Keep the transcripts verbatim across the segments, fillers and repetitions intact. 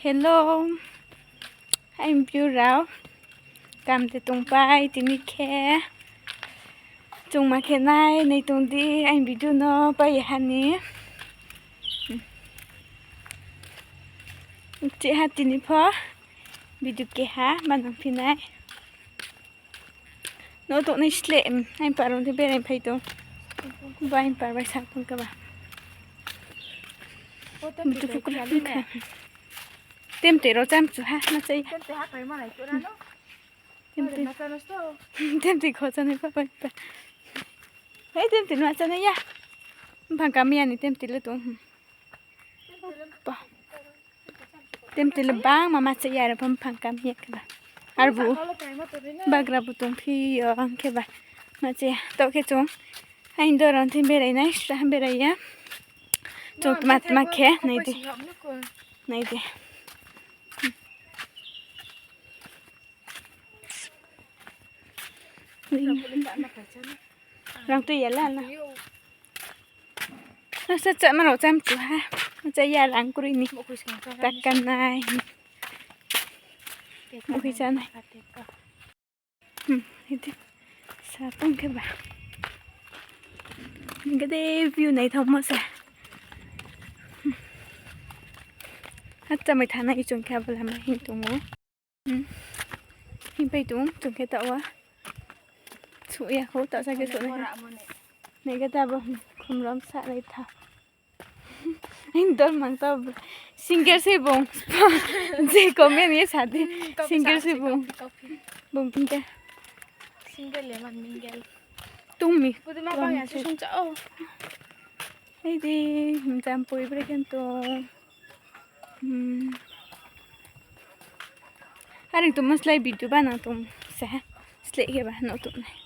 Hello, aini view rao. Kam de tongpai tini khe. Chungma khe nai, nai tong di, aini video no pai ye ha ni. Chih ha tini pho, video keha, manang phi nai. No tongnai sleh, aini par rao de berai phai tong. Bo aini par bai sa tong khe ba. Butu pukra kha. Temtui rao chamchu ha, ma chá ya. Temtui kho chánai pa bai pa. Hei, temtui no chánai ya. Mphang kamya ni temtui le tong. Temtui le bangma ma chá ya, aro pho mphang kamya khe ba. Arbu bagra bu tongphi yo ang khe ba. Ma chá ya. Taoh khe chung aini dor rao thing berai nai, sra berai ya. Chung tma tma khe nai di. Nai di. Rang tui ya la na. Nasa chama rao chamchu ha. Chá ya rang kroi ni. Takanai. Mukhui chánai. Sa tong khe ba. Gede view naithaomo se. Hachá mai thanai chung khe abo lama hing tong ou. Hing pai tong chung khe taoh wa. Suh ya kho, taoh sa khe suh nai. Nai khe ta bo khumrom sa nai tha. Aini dor mang tao single se bung. Je comment ye sa di. Single se bung. Bung pin khe. Tong mi. Ei di, jampui bre khe tong. Are tongmo slái video banang tong se ha. Sleh khe ba no tong nai.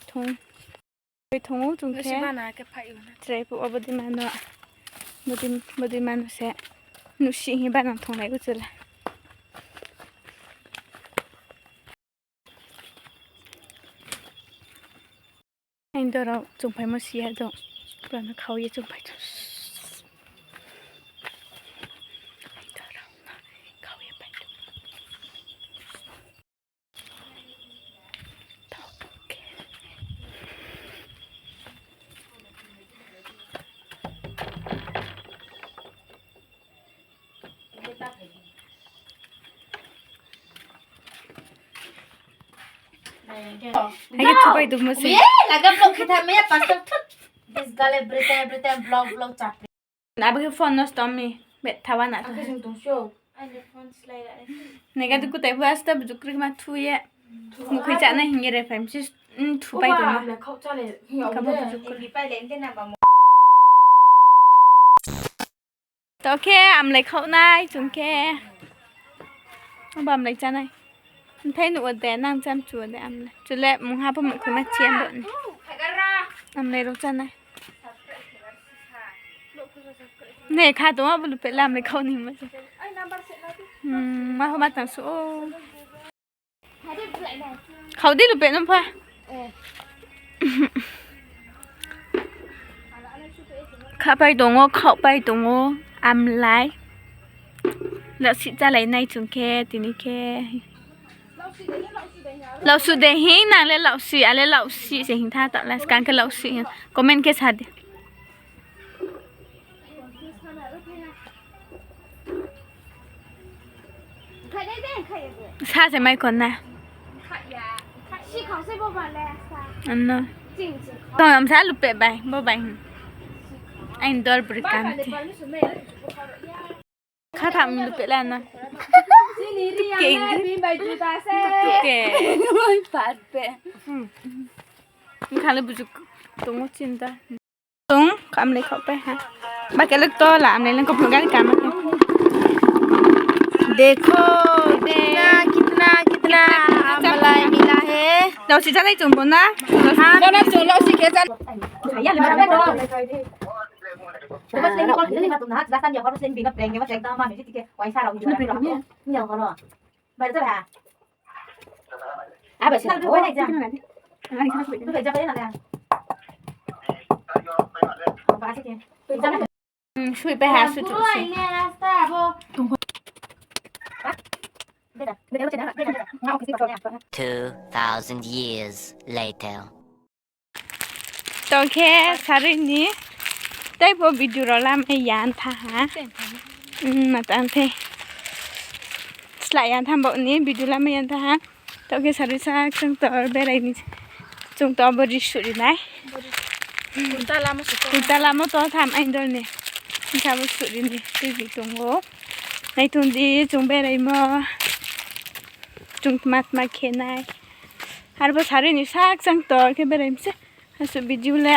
Thong. Thong ou chung khe. Chrai phuh wo bodei mano. Bodei mano se. Nuhsih hing banang thongnai uchula. Aini dor rao chungphaimo si ya do. Pura no khau ye chungphai tong. Aini dor rao no khau ye pai tong. Hai khe thupai tongmo se. Laga vlog khe tha maya pastor thut. This girl every time, every time vlog, vlog chapri. Abo khe phone nosto mi. Betha wa na. Nega tu kutai bu asta buju krima thu ye. Mukhui chánai hing ye re phai msi, thupai tongmo. Kabo buju kri. Taoh khe amlai khaoh nai chung khe. Abo amlai chánai. Mphai nuh wo de, nang chamchu wo de amlai. Chule mungha pho mukhui ma chi am bo ni. Amlai rao chánai. Ne kha tong abo lupe lamri khau ni ma se. Ma ho ma tang su o. Khau di lupe no pha. Khapai tong ou, khaupai tong ou, amlai. Laohsih chálai nai chung khe, tini khe. Laohsih de hing, nang le laohsih, ale laohsih se hing tha, taoh le skang khe laohsih hing. Comment khe sa di. Sa se mai kon na. Ano. Tong am sa lupe bai, bo bai. Aini dor bri kam te. Kha tham lupe la na. Tuke. Tuke. Oi, par pe. Khale bujuk. Tongo chinta. Tung, amlai khaupai ha. Ba kelek to la, amlai lang kopno gari kama khe. Dekho, kitna, kitna, kitna amlai mila hai. Laohsih chánai chung bo na. Laohsih khe chán. Sui pai ha, sui chu se. Two thousand years later. Tao khe sarui ni tei pho video rao lamai ya tha ha. Matang the. Sla ya tha baoh ni video lamai ya tha ha. Tao khe sarui sa chung to berai ni. Chung to bo ri suh ri nai. Kurta lamo to tham aindol ni. Sa bo suh ri ni. Tui bi tong ou. Nai tong di chung beraimo. Chung tma tma khe nai. Arbo sarui ni sak chang to khe berai mi se. Asuh video le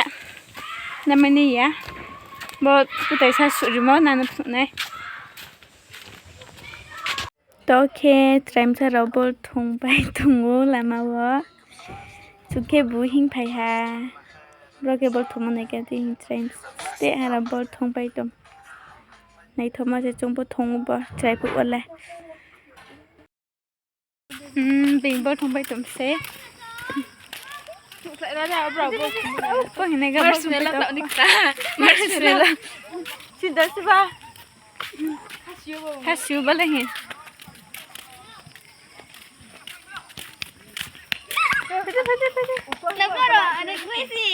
namai nai ya. Bo kutai sa suh rimo nano phnuh nai. Tao khe chraimsa rao bol thongpai tong ou lama wo. Chung khe bu hingphai ha. Bro khe bol thongmo nai khe tei hing chraimsa ha rao bol thongpai tong. Naithaoma se chung bo thong ou bo chrai phuh wo le. Being bol thongpai tong se. Bo hing nai ga bol thongpai tong. Marshmallow. Hasiu ba le hing. Naboro, ano kuisi.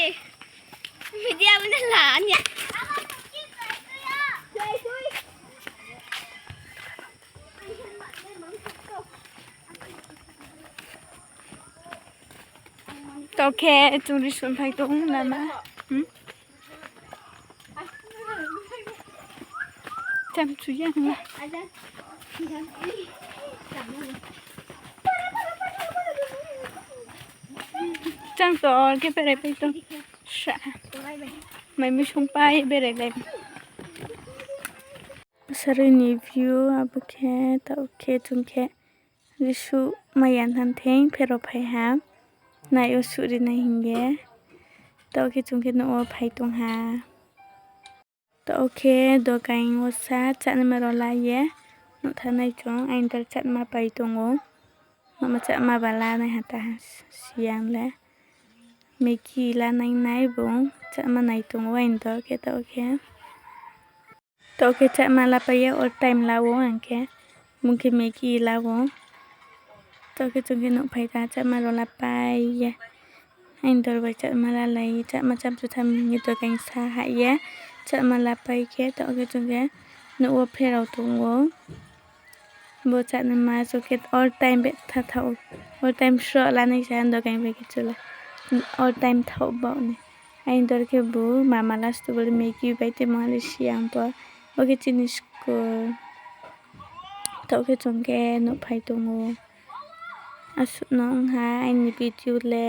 Media mana la anya. Tao khe chung ri suh phai tong lama. Cham chu ya na. Chang to khe berai pai tong. Sa. Mai mi sung pai berai lai. Sarui ni view abo khe, tao khe chung khe ri suh mai ya thanng thing pherao phai ha. Nai yo suh ri nai hing ye. Tao khe chung khe nouh wo phai tong ha. Tao khe dokaing wo sa chánaima rao la ye. Nouh thanng nai chung, aini dol chánaima pai tong ou. Mama chánaima ba la nai ha ta ha siyang le. Maggi la nai nai bung chánaima nai tong ou aini dol khe tao khe. Tao khe chánaima la pai ye all time la ou ang khe. Bung khe Maggi la ou. Tao khe chung khe nouh phai tha chánaima rao la pai ye. Aini dol bai chánaima la lai ye chánaima cham chu tham hing ye dokaing sa ha ye. Chánaima la pai khe tao khe chung khe nouh wo pherao tong ou. Bo chánaima chung khe all time betha thaoh. All time sroh la nai sa dokaing bai khe chula. All time thaoh baoh ni. Aini dol khe bu mama last wo le Maggi bai tei mungha le siyang pho. Bo khe chini school. Tao khe chung khe nouh phai tong ou. Asuh no ong ha aini video le.